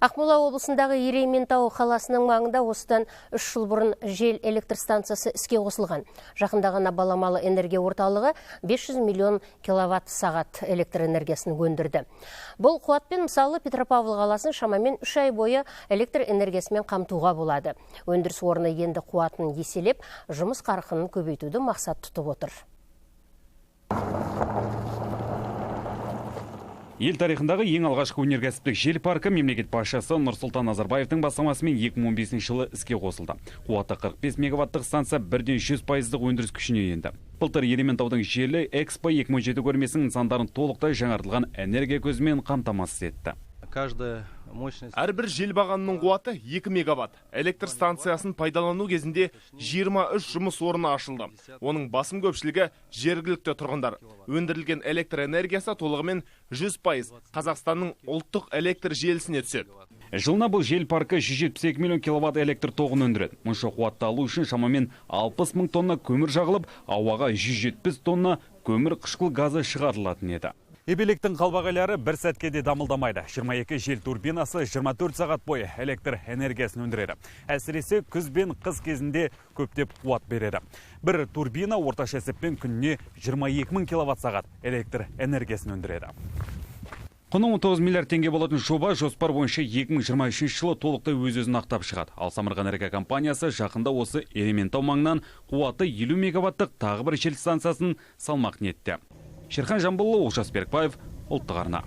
Ақмола облысындағы Ерейментау қаласының маңында осыдан 3 жыл бұрын жел электр станциясы іске қосылған. Жақында ғана баламалы энергия орталығы 500 миллион киловатт сағат электр энергиясын өндірді. Бұл қуатпен мысалы Петропавл қаласын шамамен 3 ай бойы электр энергиясымен қамтуға болады. Өндіріс орны енді қуатын еселеп, жұмыс қарқынын көбейтуді мақсат тұтып отыр. Ел тарихындағы ең алғашқы өнеркәсіптік жел паркі мемлекет басшысы Нұрсұлтан Назарбаевтың бастамасымен 2015 жылы іске қосылды. Қуаты 45 мегаваттық станция бірден 100% өндіріс күшіне енді. Былтыр Ерейментаудың желі Экспо 2017 көрмесінің нысандарын толықтай жаңартылған энергия көзімен қамтамасыз етті. Әрбір жел бағанының қуаты 2 мегаватт. Электр станциясын пайдалану кезінде 23 жұмыс орны ашылды. Оның басым көпшілігі жергілікті тұрғындар. Өндірілген электр энергиясы толығымен 100% Қазақстанның ұлттық электр желісіне түседі. Жылына бұл жел паркі 172 миллион киловатт электр тоғын өндіреді. Мұнша қуатты алу үшін шамамен 60 мың тонна көмір жағылып, ауаға 170 тонна көмір қышқыл газы шығарылатын еді. Ебелектің қалбағайлары бір сәтке де дамылдамайды. 22 жел турбинасы 24 сағат бойы электр энергиясын өндіреді. Әсіресе күз бен қыс кезінде көптеп қуат береді. Бір турбина орташа есеппен күніне 22 мың киловатт сағат электр энергиясын өндіреді. Құны 19 миллиард теңге болатын жоба жоспар бойынша 2023 жылы толықтай өз-өзін ақтап шығады. Ал Самұрық-Энерго компаниясы жақында осы Ерейментау маңынан қуаты 50 мегаваттық тағы бір жел станциясын салмақ ниетте. Шерхан Жамбылұлы, Олжас Берікбаев, Ұлттық арна.